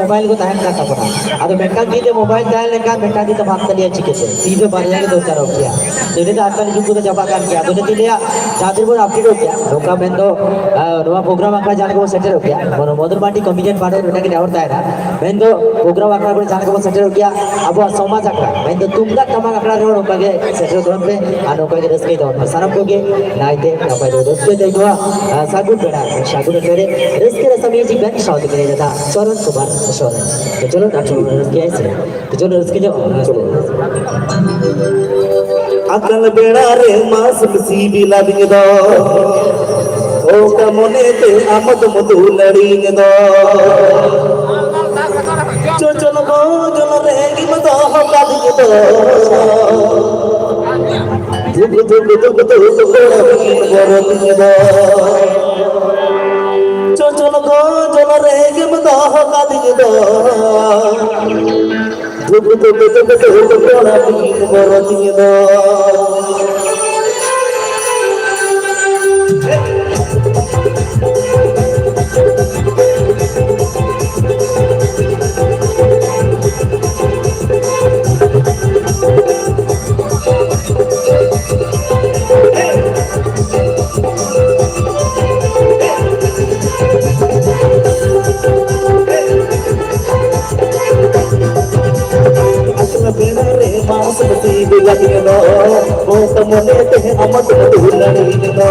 ᱢᱳᱵᱟᱭᱤᱞ ᱠᱚ ᱛᱟᱦᱮᱱ ᱠᱟᱱ ᱛᱟᱵᱚᱱᱟ᱾ ᱟᱫᱚ ᱢᱤᱫᱴᱟᱝ ᱛᱤ ᱛᱮ ᱢᱳᱵᱟᱭᱤᱞ ᱛᱟᱦᱮᱸ ᱞᱮᱱᱠᱷᱟᱱ ᱢᱤᱫᱴᱟᱝ ᱛᱤ ᱛᱮ ᱵᱷᱟᱵᱽ ᱛᱟᱞᱮᱭᱟ ᱪᱤᱠᱟᱹᱛᱮ? ᱛᱤ ᱫᱚ ᱵᱟᱨᱭᱟ ᱜᱮ ᱫᱚᱨᱠᱟᱨᱚᱜ ᱜᱮᱭᱟ᱾ ᱛᱚ ᱤᱱᱟᱹ ᱫᱚ ᱟᱡᱠᱟᱞ ᱡᱩᱜᱽ ᱠᱚᱫᱚ ᱪᱟᱵᱟᱜ ᱠᱟᱱ ᱜᱮᱭᱟ᱾ ᱟᱫᱚ ᱤᱱᱟᱹ ᱛᱤᱧ ᱞᱟᱹᱭᱟ, ᱡᱟᱦᱟᱸ ᱛᱤᱱ ᱵᱚᱱ ᱟᱯᱰᱮᱴᱚᱜ ᱜᱮᱭᱟ, ᱱᱚᱝᱠᱟ ᱢᱮᱱᱫᱚ, ᱟᱸ, ᱱᱚᱣᱟ ᱯᱨᱳᱜᱨᱟᱢ ᱟᱠᱷᱲᱟ ᱡᱟᱦᱟᱸ ᱞᱮᱠᱟ ᱵᱚᱱ ᱥᱮᱴᱮᱨᱚᱜ ᱜᱮᱭᱟ, ᱢᱚᱱ-, ᱢᱚᱫᱚᱱ ᱢᱟᱨᱰᱤ ᱠᱚᱢᱤᱰᱤᱭᱟᱱ ᱯᱟᱦᱴᱟ ᱨᱮ ᱢᱤᱫᱴᱟᱝ ᱜᱮ ᱱᱮᱦᱚᱨ ᱛᱟᱦᱮᱱᱟ, ᱢᱮᱱᱫᱚ ᱯᱨᱳᱜᱨᱟᱢ ᱟᱠᱷᱲᱟ ᱠᱚᱨᱮ ᱡᱟᱦᱟᱸ ᱞᱮᱠᱟ ᱵᱚᱱ ᱥᱮᱴᱮᱨᱚᱜ ᱜᱮᱭᱟ, ᱟᱵᱚᱣᱟᱜ ᱥᱚᱢᱟᱡᱽ ᱟᱠᱷᱲᱟ, ᱢᱮᱱᱫᱚ ᱛᱩᱢᱫᱟᱜ ᱴᱟᱢᱟᱠ ᱟᱠᱷᱲᱟ ᱨᱮᱦᱚᱸ ᱱᱚᱝᱠᱟ ᱜᱮ ᱥᱮᱴᱮᱨ ᱛᱟᱵᱚᱱ ᱯᱮ ᱟᱨ ᱱᱚᱝᱠᱟ ᱜᱮ ᱨᱟᱹᱥᱠᱟᱹᱭ ᱛᱟᱵᱚᱱ ᱯᱮ᱾ ᱥᱟᱱᱟᱢ ᱠᱚᱜᱮ ᱱᱟᱭᱛᱮ ᱱᱟᱯᱟᱭ ᱛᱮ ᱨᱟᱹᱥᱠᱟᱹᱭ ᱛᱮ ᱱᱚᱣᱟ, ᱟᱸ, ᱥᱟᱹᱜᱩᱱ ᱵᱮᱲᱟ, ᱥᱟᱹᱜᱩᱱ ᱟᱠᱷᱲᱟ ᱨᱮ ᱨᱟᱹᱥᱠᱟᱹ ᱨᱟᱥᱟ ᱢᱤᱭᱩᱡᱤᱠ ᱵᱮᱱᱰ ᱥᱟᱶᱛᱮ ᱠᱤᱱ ᱮᱱᱮᱡ ᱮᱫᱟ ᱥᱚᱨᱚᱱ ᱠᱩᱢᱟᱨ ᱥᱚᱨᱮᱱ᱾ ᱛᱚ ᱪᱚᱞᱚ, ᱱᱟᱴᱷ ᱨᱟᱹᱥᱠᱟᱹᱭᱟ ᱥᱮ᱾ ᱛᱚ ᱪᱚᱞᱚ, ᱨᱟᱹᱥᱠᱟᱹ ᱧᱚᱜ᱾ ᱪᱚᱞᱚ᱾ ᱟᱠᱟᱞ ᱵᱮᱲᱟ ᱨᱮ ᱢᱟᱥ ᱥᱤᱵᱤᱞᱟ ᱵᱤᱧ ᱫᱚ, ᱚᱠᱟ ᱢᱚᱱᱮ ᱛᱮ ᱟᱢ ᱫᱚᱢ ᱫᱩᱞᱟᱹᱲᱤᱧ ᱫᱚ᱾ ᱪᱚᱪᱚᱞ ᱵᱚᱡᱚᱞ ᱨᱮ ᱜᱤᱢ ᱫᱚᱦᱚ ᱠᱟᱫᱤᱧ ᱫᱚ, ᱫᱷᱩᱠ ᱫᱷᱩᱠ ᱫᱷᱩᱠ ᱫᱷᱩᱠ ᱠᱚᱲᱟ ᱵᱤᱧ ᱵᱚᱨᱚᱛᱤᱧ ᱫᱚ᱾ ᱪᱚᱪᱚᱞ ᱵᱚᱡᱚᱞ ᱨᱮ ᱜᱤᱢ ᱫᱚᱦᱚ ᱠᱟᱫᱤᱧ ᱫᱚ, ᱫᱷᱩᱠ ᱫᱷᱩᱠ ᱫᱷᱩᱠ ᱫᱷᱩᱠ ᱠᱚᱲᱟ ᱵᱤᱧ ᱵᱚᱨᱚᱛᱤᱧ ᱫᱚ᱾ ᱟᱥᱞᱟ ᱵᱮᱲᱟ ᱨᱮ ᱢᱟᱥ ᱥᱤᱵᱤᱞᱟᱫᱤᱧᱟ ᱫᱚ, ᱚᱱᱠᱟ ᱢᱚᱱᱮ ᱛᱮ ᱟᱢ ᱫᱚᱢ ᱫᱩᱞᱟᱹᱲᱤᱧᱟ ᱫᱚ᱾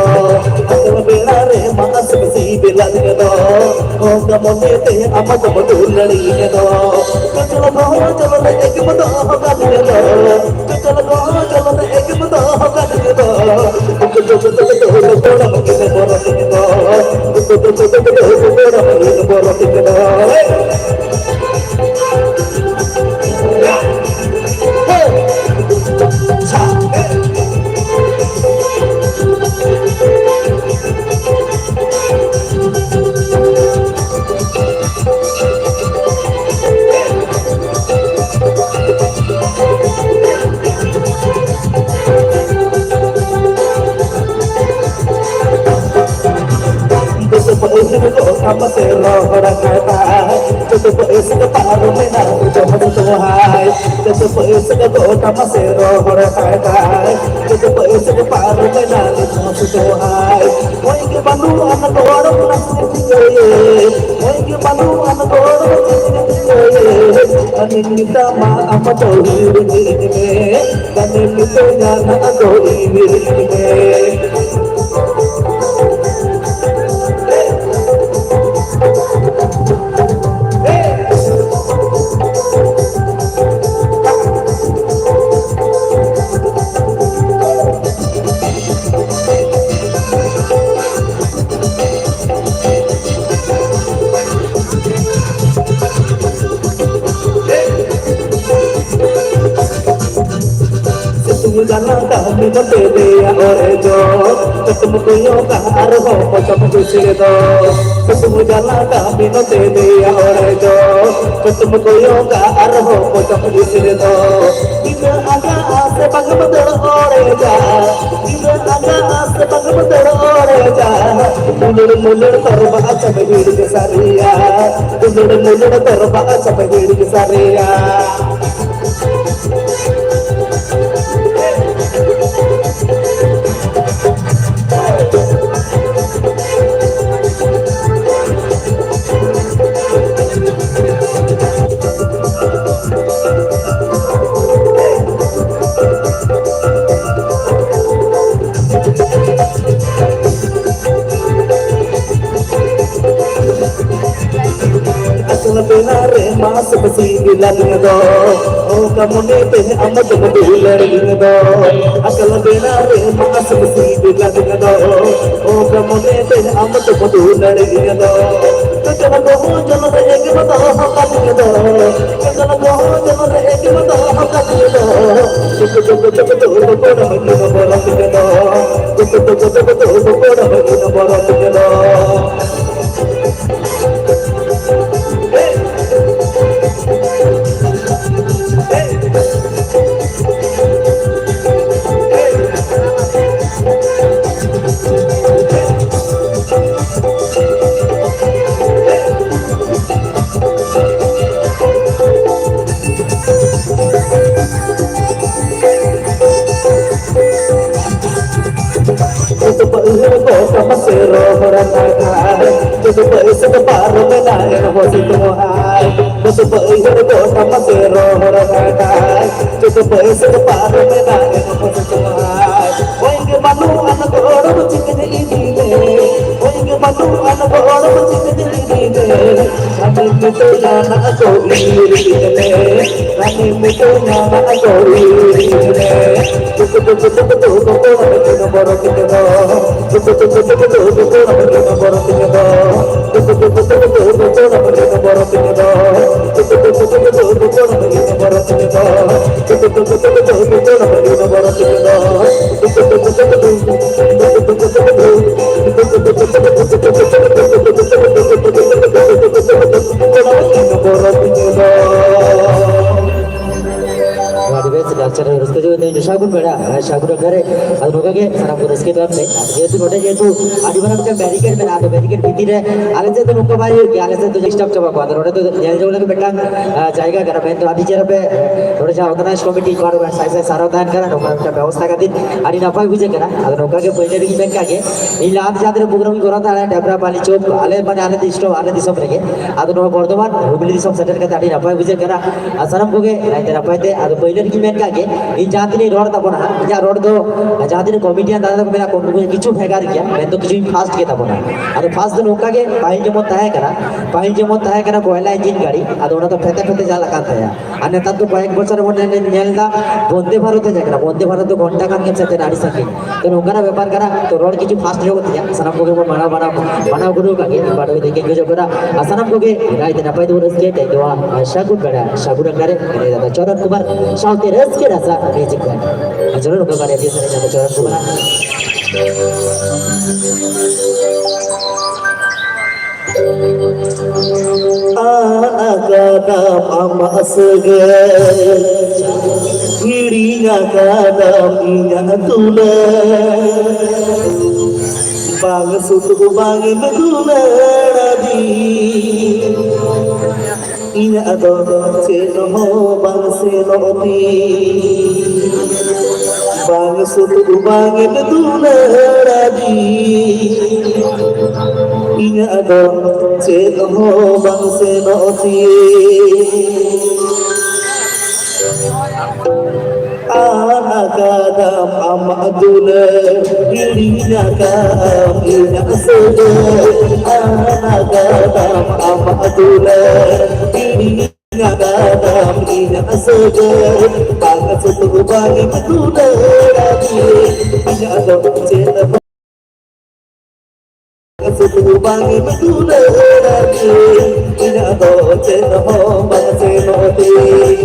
ᱟᱫᱚ ᱵᱮᱲᱟ ᱨᱮ ᱢᱟ ᱟᱥᱮᱢ ᱥᱤᱵᱤᱞᱟᱫᱤᱧᱟ ᱫᱚ, ᱚᱱᱠᱟ ᱢᱚᱱᱮ ᱛᱮ ᱟᱢ ᱫᱚᱢ ᱫᱩᱞᱟᱹᱲᱤᱧᱟ ᱫᱚ᱾ ᱠᱚᱪᱚᱲ ᱢᱚᱦᱚ ᱪᱚᱞᱚ ᱨᱮ ᱮᱠᱮᱢ ᱫᱚᱦᱚ ᱠᱟᱫᱤᱧᱟ ᱫᱚ, ᱠᱚᱪᱚᱲ ᱢᱚᱦᱚ ᱪᱚᱞᱚ ᱨᱮ ᱮᱠᱮᱢ ᱫᱚᱦᱚ ᱠᱟᱫᱤᱧᱟ ᱫᱚ᱾ ᱩᱱᱠᱩ ᱫᱚ ᱡᱚᱛᱚ ᱠᱚ ᱫᱚᱦᱚ ᱠᱚᱲᱟ ᱢᱟᱹᱜᱤᱱ ᱵᱚᱨᱚ ᱛᱤᱧᱟ ᱫᱚ, ᱩᱱᱠᱩ ᱫᱚ ᱡᱚᱛᱚ ᱠᱚ ᱫᱚᱦᱚ ᱠᱚᱲᱟ ᱢᱟᱹᱜᱤᱱ ᱵᱚᱨᱚ ᱛᱤᱧᱟ ᱫᱚ᱾ ᱡᱚᱛᱚ ᱯᱟᱹᱭᱥᱟᱹ ᱠᱚ ᱜᱚᱴᱟ ᱢᱟᱥᱮ ᱨᱚᱦᱚᱲ ᱟᱠᱟᱫᱟ᱾ ᱡᱚᱛᱚ ᱯᱟᱹᱭᱥᱟᱹ ᱠᱚ ᱯᱟᱨᱚᱢᱮᱱᱟ ᱡᱚᱢ ᱫᱚᱦᱟᱭ᱾ ᱡᱚᱛᱚ ᱯᱟᱹᱭᱥᱟᱹ ᱠᱚ ᱜᱚᱴᱟ ᱢᱟᱥᱮ ᱨᱚᱦᱚᱲ ᱟᱠᱟᱫᱟ᱾ ᱡᱚᱛᱚ ᱯᱟᱹᱭᱥᱟᱹ ᱠᱚ ᱯᱟᱨᱚᱢᱮᱱᱟ ᱡᱚᱢ ᱫᱚᱦᱟᱭ᱾ ᱦᱚᱭ ᱜᱮ ᱵᱟᱹᱱᱩᱜ ᱟᱱ ᱜᱚᱲᱚ ᱱᱟᱥᱮ ᱪᱤᱠᱟᱹᱭᱮ᱾ ᱦᱚᱭ ᱜᱮ ᱵᱟᱹᱱᱩᱜ ᱟᱱ ᱜᱚᱲᱚ ᱱᱟᱥᱮ ᱪᱤᱠᱟᱹᱭᱮ᱾ ᱟᱹᱰᱤ ᱢᱮᱛᱟᱢᱟ ᱟᱢ ᱫᱚ ᱦᱤᱲᱤᱧ ᱢᱮ᱾ ᱵᱟᱢ ᱢᱤᱛᱟᱹᱧᱟ ᱱᱟᱜ ᱫᱚ ᱤᱧ ᱦᱤᱲᱤᱧ ᱢᱮ᱾ ᱥᱤᱛᱩᱝ ᱡᱟᱞᱟ ᱠᱟᱹᱢᱤ ᱱᱚᱛᱮ ᱨᱮᱭᱟᱜ ᱚᱲᱮᱡᱚᱜ, ᱠᱟᱹᱴᱩᱵ ᱠᱚᱭᱚᱜᱟ ᱟᱨᱦᱚᱸ ᱯᱚᱪᱚᱢ ᱵᱤᱥᱤᱨ ᱫᱚ᱾ ᱥᱤᱛᱩᱝ ᱡᱟᱞᱟ ᱠᱟᱹᱢᱤ ᱱᱚᱛᱮ ᱨᱮᱭᱟᱜ ᱚᱲᱮᱡᱚᱜ, ᱠᱟᱹᱴᱩᱵ ᱠᱚᱭᱚᱜᱟ ᱟᱨᱦᱚᱸ ᱯᱚᱪᱚᱢ ᱵᱤᱥᱤᱨ ᱫᱚ᱾ ᱧᱤᱫᱟᱹ ᱟᱸᱜᱟ ᱥᱮ ᱵᱟᱝ ᱵᱚᱫᱚᱞ ᱚᱲᱮᱡᱟ, ᱧᱤᱫᱟᱹ ᱟᱸᱜᱟ ᱥᱮ ᱵᱟᱝ ᱵᱚᱫᱚᱞ ᱚᱲᱮᱡᱟ᱾ ᱫᱩᱞᱟᱹᱲ ᱢᱩᱞᱟᱹᱲ ᱛᱚᱨᱵᱟ ᱟᱪᱟ ᱵᱮᱜᱤᱲ ᱜᱮ ᱥᱟᱹᱨᱤᱭᱟ, ᱫᱩᱞᱟᱹᱲ ᱢᱩᱞᱟᱹᱲ ᱛᱚᱨᱵᱟ ᱟᱪᱟ ᱵᱮᱜᱤᱲ ᱜᱮ ᱥᱟᱹᱨᱤᱭᱟ᱾ ᱥᱤᱵᱤᱞᱟ ᱫᱤᱱ ᱫᱚ, ᱚᱱᱠᱟ ᱢᱚᱱᱮ ᱛᱮ ᱟᱢ ᱫᱚᱢ ᱫᱩᱞᱟᱹᱲ ᱫᱤᱱ ᱫᱚ, ᱟᱠᱟᱞ ᱵᱮᱲᱟ ᱨᱮ ᱢᱟ ᱥᱤᱵᱤᱞᱟ ᱫᱤᱱ ᱫᱚ, ᱚᱱᱠᱟ ᱢᱚᱱᱮ ᱛᱮ ᱟᱢ ᱫᱚᱢ ᱫᱩᱞᱟᱹᱲ ᱫᱤᱱ ᱫᱚ, ᱡᱚᱡᱚᱢ ᱵᱚᱦᱚ ᱡᱚᱱᱚᱢ ᱨᱮ ᱮᱠ ᱵᱟᱫᱟ ᱦᱚᱸ ᱠᱟᱹᱢᱤ ᱫᱚ, ᱡᱚᱡᱚᱢ ᱵᱚᱦᱚ ᱡᱚᱱᱚᱢ ᱨᱮ ᱮᱠ ᱵᱟᱫᱟ ᱦᱚᱸ ᱠᱟᱹᱢᱤ ᱫᱚ, ᱪᱩᱠᱩ ᱪᱩᱠᱩ ᱪᱩᱠᱩ ᱪᱩᱠᱩ ᱵᱚᱲᱚ ᱫᱤᱱ ᱫᱚ, ᱪᱩᱠᱩ ᱪᱩᱠᱩ ᱪᱩᱠᱩ ᱪᱩᱠᱩ ᱵᱚᱲᱚ ᱫᱤᱱ ᱫᱚ᱾ ᱡᱩᱫᱤ ᱵᱟᱹᱭᱦᱟᱹᱲ ᱜᱚᱴᱟ ᱢᱟᱥᱮ ᱨᱚᱦᱚᱲ ᱟᱠᱟᱫ, ᱡᱩᱫᱤ ᱵᱟᱹᱭᱥᱟᱹᱠᱷ ᱯᱟᱨᱚᱢᱮᱱᱟ ᱮᱱᱦᱚᱸ ᱥᱤᱛᱩᱝ ᱟᱭ, ᱡᱩᱫᱤ ᱵᱟᱹᱭᱦᱟᱹᱲ ᱜᱚᱴᱟ ᱢᱟᱥᱮ ᱨᱚᱦᱚᱲ ᱟᱠᱟᱫ, ᱡᱩᱫᱤ ᱵᱟᱹᱭᱥᱟᱹᱠᱷ ᱯᱟᱨᱚᱢᱮᱱᱟ ᱮᱱᱦᱚᱸ ᱥᱤᱛᱩᱝ ᱟᱭ᱾ ᱦᱚᱭ ᱜᱮ ᱵᱟᱹᱱᱩᱜ ᱟᱱ ᱜᱚᱲᱚᱢ ᱪᱤᱠᱟᱹᱛᱮ ᱤᱫᱤ ᱞᱮ, ᱦᱚᱭ ᱜᱮ ᱵᱟᱹᱱᱩᱜ ᱟᱱ ᱜᱚᱲᱚᱢ ᱪᱤᱠᱟᱹᱛᱮ ᱤᱫᱤ ᱞᱮ, ᱟᱢᱮᱢ ᱢᱤᱛᱟᱹᱧᱟ ᱱᱟᱜ ᱫᱚ ᱤᱨᱤᱞ ᱞᱮ᱾ ᱨᱟᱱᱤ ᱢᱤᱴᱟᱹᱣ ᱧᱟᱢᱟ ᱟᱫᱚ ᱤᱧ ᱨᱮ᱾ ᱪᱩᱠᱩ ᱪᱩᱠᱩ ᱪᱩᱠᱩ ᱪᱩᱠᱩ ᱪᱩᱠᱩ ᱪᱩᱠᱩ ᱵᱚᱨᱚ ᱛᱤᱧ ᱫᱚ᱾ ᱪᱩᱠᱩ ᱪᱩᱠᱩ ᱪᱩᱠᱩ ᱪᱩᱠᱩ ᱪᱩᱠᱩ ᱪᱩᱠᱩ ᱵᱚᱨᱚ ᱛᱤᱧ ᱫᱚ᱾ ᱪᱩᱠᱩ ᱪᱩᱠᱩ ᱪᱩᱠᱩ ᱪᱩᱠᱩ ᱪᱩᱠᱩ ᱵᱚᱨᱚ ᱛᱤᱧ ᱫᱚ᱾ ᱪᱩᱠᱩ ᱪᱩᱠᱩ ᱪᱩᱠᱩ ᱪᱩᱠᱩ ᱵᱚᱨᱚ ᱛᱤᱧ ᱫᱚ᱾ ᱪᱩᱠᱩ ᱪᱩᱠᱩ ᱪᱩᱠᱩ ᱪᱩᱠᱩ ᱵᱚᱨᱚ ᱛᱤᱧ ᱫᱚ᱾ ᱪᱩᱠᱩ ᱪᱩᱠᱩ ᱪᱩᱠᱩ ᱪᱩᱠᱩ ᱟᱹᱰᱤ ᱵᱮᱥ, cultural ᱨᱟᱹᱥᱠᱟᱹ ᱡᱚᱝ ᱛᱮ ᱡᱚᱥᱟ ᱵᱚᱱ ᱵᱮᱲᱟ, ᱟᱨ ᱥᱟᱹᱜᱩᱱ ᱟᱠᱷᱲᱟ ᱨᱮ, ᱟᱫᱚ ᱱᱚᱝᱠᱟ ᱜᱮ ᱥᱟᱱᱟᱢ ᱠᱚ ᱨᱟᱹᱥᱠᱟᱹ ᱛᱟᱵᱚᱱ ᱯᱮ᱾ ᱡᱮᱦᱮᱛᱩ ᱱᱚᱰᱮ ᱡᱮᱦᱮᱛᱩ ᱟᱹᱰᱤ ᱢᱟᱨᱟᱝ ᱢᱤᱫᱴᱟᱝ barricade ᱢᱮᱱᱟᱜᱼᱟ, ᱟᱫᱚ barricade ᱵᱷᱤᱛᱤᱨ ᱨᱮ ᱟᱞᱮ ᱥᱮᱫ ᱫᱚ ᱱᱚᱝᱠᱟ ᱵᱟᱭ ᱦᱩᱭᱩᱜ ᱜᱮᱭᱟ, ᱟᱞᱮ ᱥᱮᱫ ᱫᱚ disturb ᱪᱟᱵᱟ ᱠᱚᱣᱟ᱾ ᱟᱫᱚ ᱱᱚᱰᱮ ᱫᱚ ᱧᱮᱞ ᱡᱚᱝ ᱞᱟᱹᱜᱤᱫ ᱢᱤᱫᱴᱟᱝ, ᱟ, ᱡᱟᱭᱜᱟ ᱠᱟᱱᱟ, ᱢᱮᱱᱫᱚ ᱟᱹᱰᱤ ᱪᱮᱦᱨᱟ ᱯᱮ, ᱱᱚᱰᱮ ᱡᱟᱦᱟᱸ organize committee ᱠᱚ ᱟᱨ ᱥᱟᱭ ᱥᱟᱭ ᱥᱟᱨᱦᱟᱣ ᱛᱟᱦᱮᱱ ᱠᱟᱱᱟ, ᱱᱚᱝᱠᱟ ᱢᱤᱫᱴᱟᱝ ᱵᱮᱵᱚᱥᱛᱷᱟ ᱠᱷᱟᱹᱛᱤᱨ ᱟᱹᱰᱤ ᱱᱟᱯᱟᱭ ᱵᱩᱡᱷᱟᱹᱜ ᱠᱟᱱᱟ᱾ ᱟᱫᱚ ᱱᱚᱝᱠᱟ ᱜᱮ ᱯᱟᱹᱭᱞᱟᱹ ᱨᱮᱜᱮᱧ ᱢᱮᱱ ᱠᱟᱜ ᱜᱮ, ᱤᱧ ᱞᱟᱦᱟᱛᱮ ᱡᱟᱦᱟᱸ ᱛᱤᱱᱟᱹᱜ program ᱤᱧ ᱠᱚᱨᱟᱣ ᱛᱟᱦᱮᱸᱫ, ᱰᱟᱵᱨᱟ ᱯᱟᱞᱤ ᱪᱚᱠ, ᱟᱞᱮ ᱢᱟᱱᱮ ᱟᱞᱮ ᱫᱤᱥᱚᱢ, ᱟᱞᱮ ᱫᱤᱥᱚᱢ ᱨᱮᱜᱮ᱾ ᱟᱫᱚ ᱱᱚᱣᱟ ᱵᱚᱨᱫᱷᱚᱢᱟᱱ ᱦᱩᱜᱽᱞᱤ ᱫᱤᱥᱚᱢ ᱥᱮᱴᱮᱨ ᱠᱟᱛᱮ ᱟᱹᱰᱤ ᱱᱟᱯᱟᱭ ᱵᱩᱡᱷᱟᱹᱜ ᱠᱟᱱᱟ᱾ ᱟᱨ ᱥᱟᱱᱟᱢ ᱠᱚᱜᱮ ᱱᱟᱭᱛᱮ ᱱᱟᱯᱟᱭ ᱛᱮ, ᱟᱫᱚ ᱯᱟᱹᱭᱞᱟᱹ ᱨᱮᱜᱮᱧ ᱢᱮᱱ ᱠᱟᱜ ᱜᱮ, ᱤᱧ ᱡᱟᱦᱟᱸ ᱛᱤᱱᱟᱹᱜ ᱤᱧ ᱨᱚᱲ ᱛᱟᱵᱚᱱᱟ, ᱤᱧᱟᱹᱜ ᱨᱚᱲ ᱫᱚ ᱡᱟᱦᱟᱸ ᱛᱤᱱᱟᱹᱜ ᱠᱚᱢᱮᱰᱤᱭᱟᱱ ᱫᱟᱫᱟ ᱛᱟᱠᱚ ᱢᱮᱱᱟᱜ ᱠᱚᱣᱟ, ᱩᱱᱠᱩ ᱠᱤᱪᱷᱩ ᱵᱷᱮᱜᱟᱨ ᱜᱮᱭᱟ, ᱢᱮᱱᱫᱚ ᱠᱤᱪᱷᱩᱧ ᱯᱷᱟᱥᱴ ᱜᱮ ᱛᱟᱵᱚᱱᱟ᱾ ᱟᱫᱚ ᱯᱷᱟᱥᱴ ᱫᱚ ᱱᱚᱝᱠᱟ ᱜᱮ, ᱯᱟᱹᱦᱤᱞ ᱡᱮᱢᱚᱱ ᱛᱟᱦᱮᱸ ᱠᱟᱱᱟ, ᱯᱟᱹᱦᱤᱞ ᱡᱮᱢᱚᱱ ᱛᱟᱦᱮᱸ ᱠᱟᱱᱟ ᱠᱚᱭᱞᱟ ᱤᱧᱡᱤᱱ ᱜᱟᱹᱰᱤ, ᱟᱫᱚ ᱚᱱᱟ ᱫᱚ ᱯᱷᱮᱛᱮ ᱯᱷᱮᱛᱮ ᱪᱟᱞᱟᱜ ᱠᱟᱱ ᱛᱟᱦᱮᱸᱜᱼᱟ᱾ ᱟᱨ ᱱᱮᱛᱟᱨ ᱫᱚ ᱠᱚᱭᱮᱠ ᱵᱚᱪᱷᱚᱨ ᱵᱚᱱ ᱧᱮᱞ, ᱧᱮᱞ ᱮᱫᱟ ᱵᱚᱱᱫᱮ ᱵᱷᱟᱨᱚᱛ ᱦᱮᱡ ᱟᱠᱟᱱᱟ, ᱵᱚᱱᱫᱮ ᱵᱷᱟᱨᱚᱛ ᱫᱚ ᱜᱷᱚᱱᱴᱟ ᱠᱷᱟᱱ ᱜᱮᱢ ᱥᱮᱴᱮᱨᱟ ᱟᱹᱰᱤ ᱥᱟᱺᱜᱤᱧ᱾ ᱛᱚ ᱱᱚᱝᱠᱟᱱᱟᱜ ᱵᱮᱯᱟᱨ ᱠᱟᱱᱟ, ᱛᱚ ᱨᱚᱲ ᱠᱤᱪᱷᱩ ᱯᱷᱟᱥᱴ ᱧᱚᱜᱚᱜ ᱛᱤᱧᱟ, ᱥᱟᱱᱟᱢ ᱠᱚᱜᱮ ᱵᱚᱱ ᱢᱟᱱᱟᱣ, ᱢᱟᱱᱟᱣ, ᱢᱟᱱᱟᱣ ᱜᱩᱱᱟᱹᱣ ᱠᱟᱜ ᱜᱮ, ᱵᱟᱰᱚᱭ ᱫᱤᱠᱮ ᱜᱩᱡᱚᱜ ᱠᱟᱱᱟ᱾ ᱟᱨ ᱥᱟᱱᱟᱢ ᱠᱚᱜᱮ ᱱᱟᱭᱛᱮ ᱱᱟᱯᱟᱭ ᱛᱮᱵᱚᱱ ᱨᱟᱹᱥᱠᱟᱹᱭ ᱛᱮ ᱱᱚᱣᱟ ᱥᱟᱹᱜᱩᱱ ᱵᱮᱲᱟ, ᱥᱟᱹᱜᱩᱱ ᱟᱠᱷᱲᱟ ᱨᱮ ᱮᱱᱮᱡ ᱫᱟᱫᱟ ᱪᱚᱨᱚᱱ ᱠᱩᱢᱟᱨ ᱥᱟᱶᱛᱮ ᱨᱟᱹᱥᱠᱟᱹ ᱨᱟᱥᱟ ᱢᱤᱭᱩᱡᱤᱠ ᱵᱮᱱᱰ᱾ ᱟᱨ ᱪᱚᱞᱚᱱ ᱠᱚ ᱵᱟᱨᱭᱟ ᱫᱤᱥᱚᱢ ᱨᱮ ᱪᱚᱨᱚᱱ ᱠᱩᱢᱟᱨ᱾ ᱟᱫ ᱟᱠᱟᱫᱟᱢ ᱟᱢᱟᱜ ᱥᱟᱹᱜᱟᱹᱭ, ᱦᱤᱲᱤᱧ ᱟᱠᱟᱫᱟᱢ ᱤᱧᱟᱹᱜ ᱫᱩᱞᱟᱹᱲ᱾ ᱵᱟᱝ ᱥᱩᱫᱷᱩ ᱵᱟᱝ ᱮᱢ ᱫᱩᱞᱟᱹᱲ ᱟᱹᱫᱤᱧ, ᱤᱧᱟᱹᱜ ᱫᱚ ᱪᱮᱫ ᱦᱚᱸ ᱵᱟᱝ ᱥᱮᱱᱚᱜ ᱛᱤᱧ᱾ ᱵᱟᱝ ᱥᱩᱫᱷᱩ ᱵᱟᱝ ᱮᱢ ᱫᱩᱞᱟᱹᱲ ᱟᱹᱫᱤᱧ, ᱤᱧᱟᱹᱜ ᱫᱚ ᱪᱮᱫ ᱦᱚᱸ ᱵᱟᱝ ᱥᱮᱱᱚᱜ ᱛᱤᱧ᱾ ᱟᱫ ᱟᱠᱟᱫᱟᱢ ᱟᱢᱟᱜ ᱫᱩᱞᱟᱹᱲ, ᱦᱤᱲᱤᱧ ᱟᱠᱟᱫᱟᱢ ᱤᱧᱟᱹᱜ ᱥᱟᱹᱜᱟᱹᱭ᱾ ᱟᱫ ᱟᱠᱟᱫᱟᱢ ᱟᱢᱟᱜ ᱫᱩᱞᱟᱹᱲ, ᱦᱤᱲᱤᱧ ᱟᱠᱟᱫᱟᱢ ᱤᱧᱟᱹᱜ ᱥᱟᱹᱜᱟᱹᱭ᱾ ᱵᱟᱝ ᱥᱩᱫᱷᱩ ᱵᱟᱝ ᱮᱢ ᱫᱩᱞᱟᱹᱲ ᱟᱹᱫᱤᱧ, ᱤᱧᱟᱹᱜ ᱫᱚ ᱪᱮᱫ ᱦᱚᱸ ᱥᱩᱫᱷᱩ ᱵᱟᱝ ᱮᱢ ᱫᱩᱞᱟᱹᱲ ᱟᱹᱫᱤᱧ, ᱤᱧᱟᱹᱜ ᱫᱚ ᱪᱮᱫ ᱦᱚᱸ ᱵᱟᱝ ᱥᱮᱱᱚᱜ ᱛᱤᱧ᱾